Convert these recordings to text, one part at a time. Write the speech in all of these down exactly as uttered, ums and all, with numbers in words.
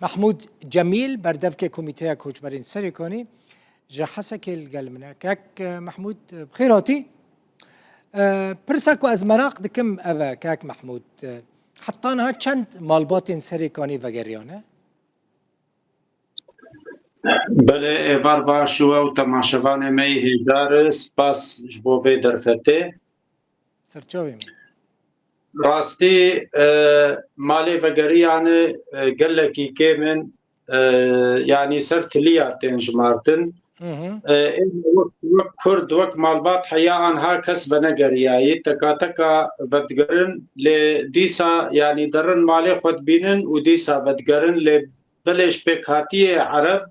Mehmûd Cemîl, berdevkê Komîteya Koçberên Serêkanî ji Hesekê li gel min e. Kek, e, Mehmûd, e, bi xêr hatî. E, pirsa ku ez meraq dikim ev e, kek Mehmûd, e, heta niha çend malbatên Serêkanî vegeriyane? Belê, êvar baş we û temaşevanê me yê hêjar, spas ji bo vê derfetê. Serçavê min. Rastî, e, malê vegeriyane, e, gelekî kêm in, e, yanî ser tiliya tên jimartin. Hı hı. E, ê wek, wek Kurd, wek malbat heya anha kes venegeriyayî. Teka teka vedigerin, lê dîsa, yanî derin malê xwe dibînin û dîsa vedigerin, lê belê ji pêkhatiyê Ereb,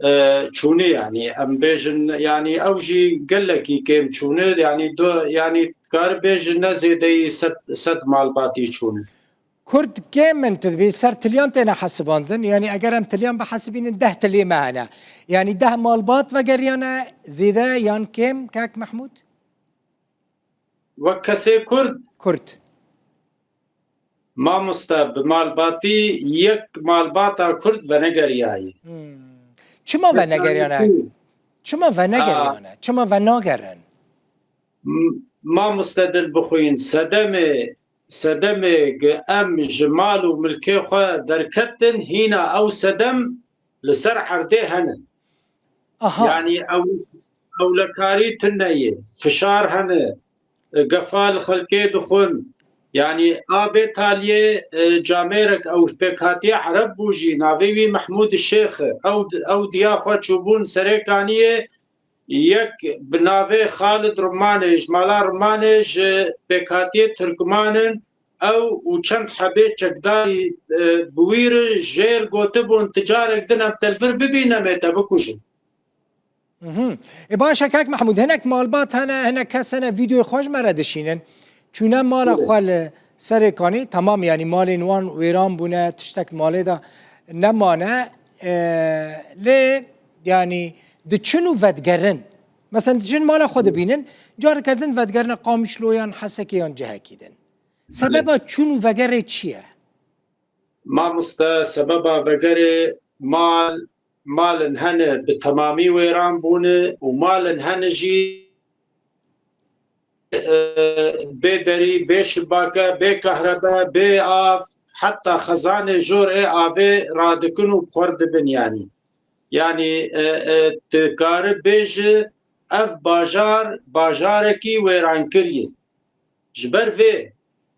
e, çûnê, yanî em bêjin, yanî ew jî gelekî kêm çûne, yanî do, yanî dikare bêje ne zêdeyî sed, sed malbatî çûne. Kurd kêm in, tu dibî ser tiliyan têne hesibandin, yanî eger em tiliyan bihesibînin, deh tiliyê me hene. Yanî deh malbat vegeriyane, zêde yan kêm, kek Mehmûd? Wek kesê Kurd? Kurd. Mamoste, bi malbatî yek malbata Kurd venegeriyayî. Hmm. Çima venegeriyane? Çima venegeriyane? Çima venagerin? M-, mamoste dilbixwîn, sedemê, sedemê gi em ji mal û milkê xwe derketin, hîna ew sedem li ser erdê hene. Aha. Yanî ew, ewlekarî tune ye, fişar hene, gefa li xelkê dixwin. Yanî a vê taliyê, e, camêrek ew pêkhatiye Ereb bû jî, navê wî Mehmûd Şêx e. Ew, ew diya xwe çûbûn Serêkaniyê, yek bi navê Xalid Rumanê, ji mala Rumanê, ji pêkhatiyê Tirkmanin, ew û çend hebê çekdarî, e, bi wî re jêr gotibûn, ti carek din em te li vir bibîne, em ê te bikujin. Mhm. Ê baş e, kek Mehmûd, hinek malbat hene, hinek kes hene, vîdeoyê xwe ji me re dişînin. Çûne mala Evet. xwe li Serêkanî, temam, yanî malên wan wêran bûne, tiştek malê de nemane. E, lê, yanî, diçin û vedigerin. Mesela diçin mala xwe dibînin, careke din vedigerine Qamişlo yan Hesekê yan cihekî din. Sebeba çûn û vegerê çi ye? Mamoste, sebeba vegerê mal, malin hene bi temamî wêran bûne û malin hene jî, e, bê derî, bê şibake, bê kahrebe, bê av, heta xezanê jor ê avê radikin û bi xwe re dibin yanî. Yanî, e, e, tu kari bêji ev bajar, bajarekî wêrankirî ye. Ji ber vê,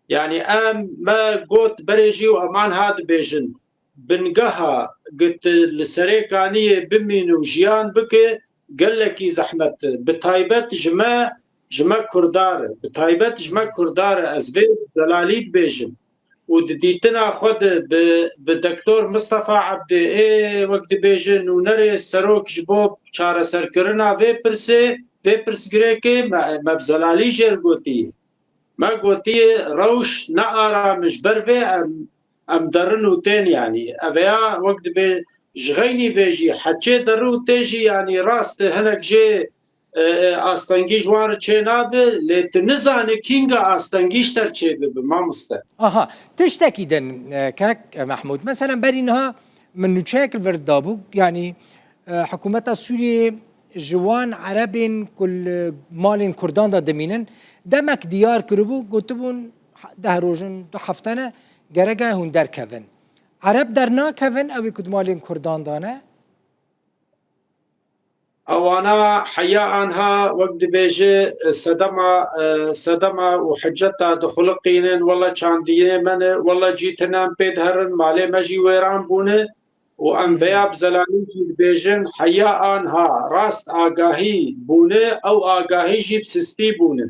yanî em, me got berê jî û em anha dibêjin, bingeha gi tu li Serêkaniyê bimîn û jiyan bike, gelekî zehmet e. Bi taybet ji me, ji me Kurdar e. Bi taybet ji me Kurdar e. Ez vê zelalî dibêjim. Û di dîtina xwe de bi, bi Doktor Mistefa Ebdê ê, wek dibêje, nûnerê serok ji bo çareserkirina vê pirsê, vê pirsgirêkê me, me bi zelalî jê re gotiye. Me gotiye rewş ne aram e, ji ber vê em, em derin û tên, yanî. Ev ya wek dibê ji xeynî vê jî heçê derin û tê jî, yanî rast e, hinek jê, e, e, astengî ji wan re çênabe, lê tu nizane kînga astengî ji te re çêbibe, mamoste. Aha, tiştekî din, e, kek Mehmûd. Mesela berî niha min nûçeyek li vir dabû, yanî, e, hikûmeta Sûriyê ji wan Erebên ku li malên Kurdan de dimînin, demek diyar kiribû, gotibûn, deh roj in, du hefte ne, gerek e hûn derkevin. Ereb dernakevin, ew ê ku di malên Kurdan de ne? Ewana heya anha, wek dibêje, sedema, e, sedema û hiceta dixuliqînin, wele çandiyê me ne, wele cî tune em pê diherin, malê me jî wêran bûne û em veya bi zelalî jî dibêjin, heya anha rast agahî bûne, ew agahî jî bi sistî bûne.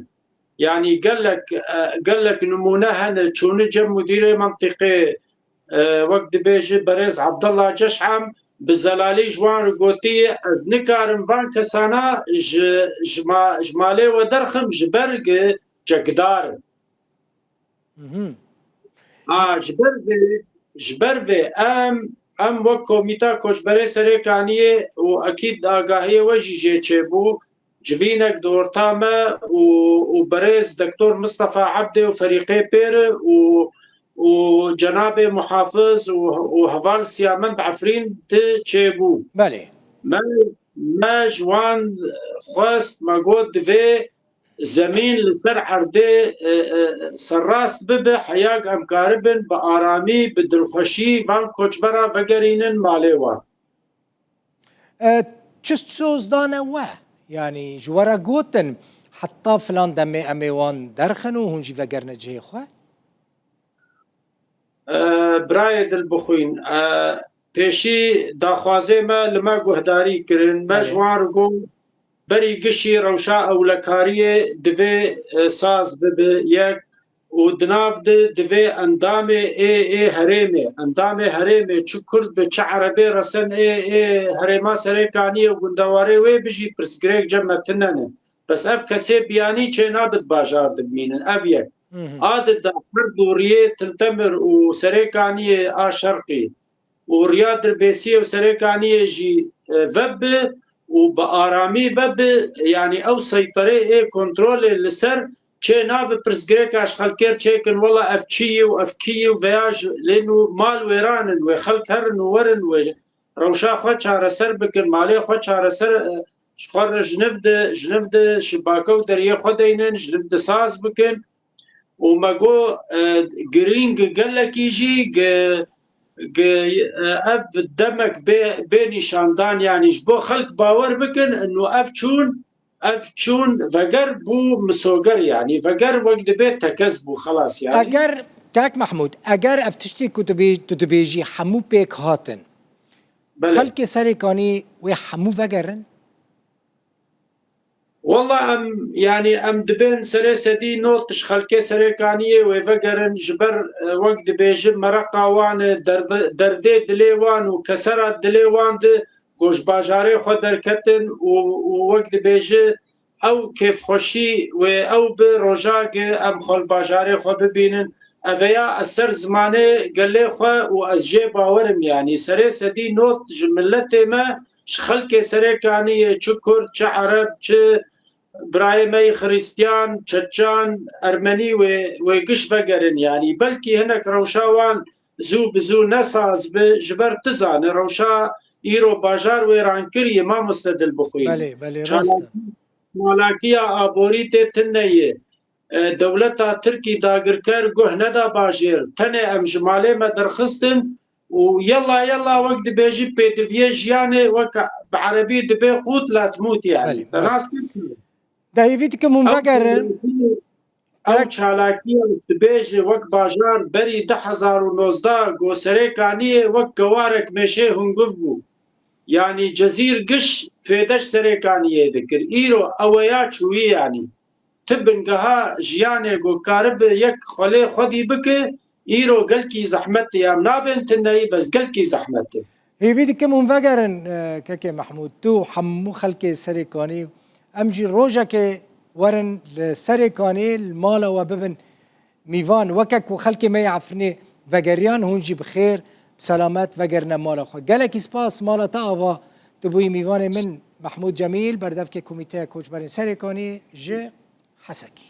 Yanî gelek, e, gelek nimûne hene, çûne cem mudîrê mentiqê, e, wek dibêje berêz Abdullah Ceş'em, bi zelalî ji wan re gotiye, ez nikarim van kesana ji, ji ma-, ji malê we derxim, ji ber gi çekdar in. Mhm. Ha, ji ber vê, ji ber vê em, em wek Komîta Koçberê Serêkaniyê û ekîd agahiyê we jî jê çêbû, civînek di orta me û, û berêz Doktor Mistefa Ebdê û ferîqê pê re û û cenabê muhafiz û, û heval Siyamend Efrîn di çêbû. Belê. Me, me ji wan xwest, me got divê zemîn li ser erdê, e, e, serrast bibe, heya ku em karibin bi aramî, bi dilxweşî van koçbera vegerînin malê wan. E, çi soz dane we? Yanî ji we re gotin, heta filan demê em ê wan derxin û hûn jî vegerine cihê xwe? E, birayê dilbixwîn, e, pêşî daxwazê me li me guhdarî kirin. Me Belê. ji wan re got, berî gişî rewşa ewlekariyê divê, e, saz bibe yek û di nav de divê endamê ê, ê herêmê, endamê herêmê çi Kurd be, çi Erebê resen ê, ê herêma Serêkaniyê û gundewarê wê bijî, pirsgirêk cem me tune ne. Bes ev kesê biyanî çê nabe di bajar de bimînin. Ev yek. Hı hı. A di da her du riyê Til Temir û Serêkaniyê a Şerqî û riya Dirbêsiyê û Serêkaniyê jî, e, vebe û bi aramî vebe, yanî ew seyterê ê kontrolê li ser çê nabe, pirsgirêka ji xelkê re çêkin, wela ev çi yî û ev kî yî û veya ji lê nû mal wêran in, wê xelk herin û werin, wê rewşa xwe çareser bikin, malê xwe çareser, e, ji xwe re ji niv de, ji niv de şibake û deriyê xwe deynin, ji niv de saz bikin. Û me got, e, girîng gelekî jî gi, gi, e, ev demek bê, bê nîşandan, yanî ji bo xelk bawer bikin, û ev çûn, ev çûn veger bû misoger, yanî veger wek dibê tekez bû, xelas, yanî. Eger, Kak Mehmûd, eger ev tiştê ku tu bê-, tu dibêjî hemû pêk hatin, Belê. xelkê Serêkanî wê hemû vegerin? Walla em, yanî em dibên serê sedî nod ji xelkê Serêkaniyê wê vegerin, ji ber, e, wek dibêjin mereqa wan e, derde-, derdê dilê wan û kesera dilê wan de ku ji bajarê xwe derketin û, û wek dibêje ew kêfxweşî wê ew bi roja ge em xwe li bajarê xwe bibînin. Eveya ez ser zimanê gelê xwe û ez jê bawer im, yanî serê sedî nod ji miletê me, ji xelkê Serêkaniyê, çi Kurd, çi Ereb, çi birayê me yî Xirîstiyan, Çeçan, Ermenî wê, wê giş vegerin, yanî belkî hinek rewşa wan zû bi zû ne saz bi, ji ber tu zane rewşa îro bajar wêran kiriye, mamoste Dilbixwîn. Belê, belê, rast e. Çalakî-, çalakiya aborî tê tune ye. E, dewleta Tirkî dagirker guh neda bajêr. Tenê em ji malê me derxistin û yella yella wek dibêjî pêdiviyê jiyanê wek bi erebî dibê qût latmût, yanî. Belê, Te rast. nas kir? De hêvî dikim hûn Ew vegerin. çalakî-, ew Wek çalakiya dibêje wek bajar berî du hezar û nozdeh go Serêkaniyê wek gewarek mêşê hunguv bû. Yanî Cezîr giş fêde ji Serêkaniyê dikir. Îro ew ya çûyî, yanî. Ti bingeha jiyanê ku karibe yek xwelê xwedî bike, îro gelkî zehmet e. Em nabên tuneyî, bes gelkî zehmet e. Hêvî dikim hûn vegerin, e, Kekê Mehmûd, tu hemû xelkê Serêkanî, em jî rojekê werin li Serêkanî, li mala we bibin mîvan. Weke ku xelkê me yê Efrînê vegeriyan, hûn jî bi xêr, bi selamet vegerine mala xwe. Gelekî spas, mala te ava, tu bûyî mîvanê min, Mehmûd Cemîl, berdevkê Komîteya Koçberên Serêkanî ji Hesekî.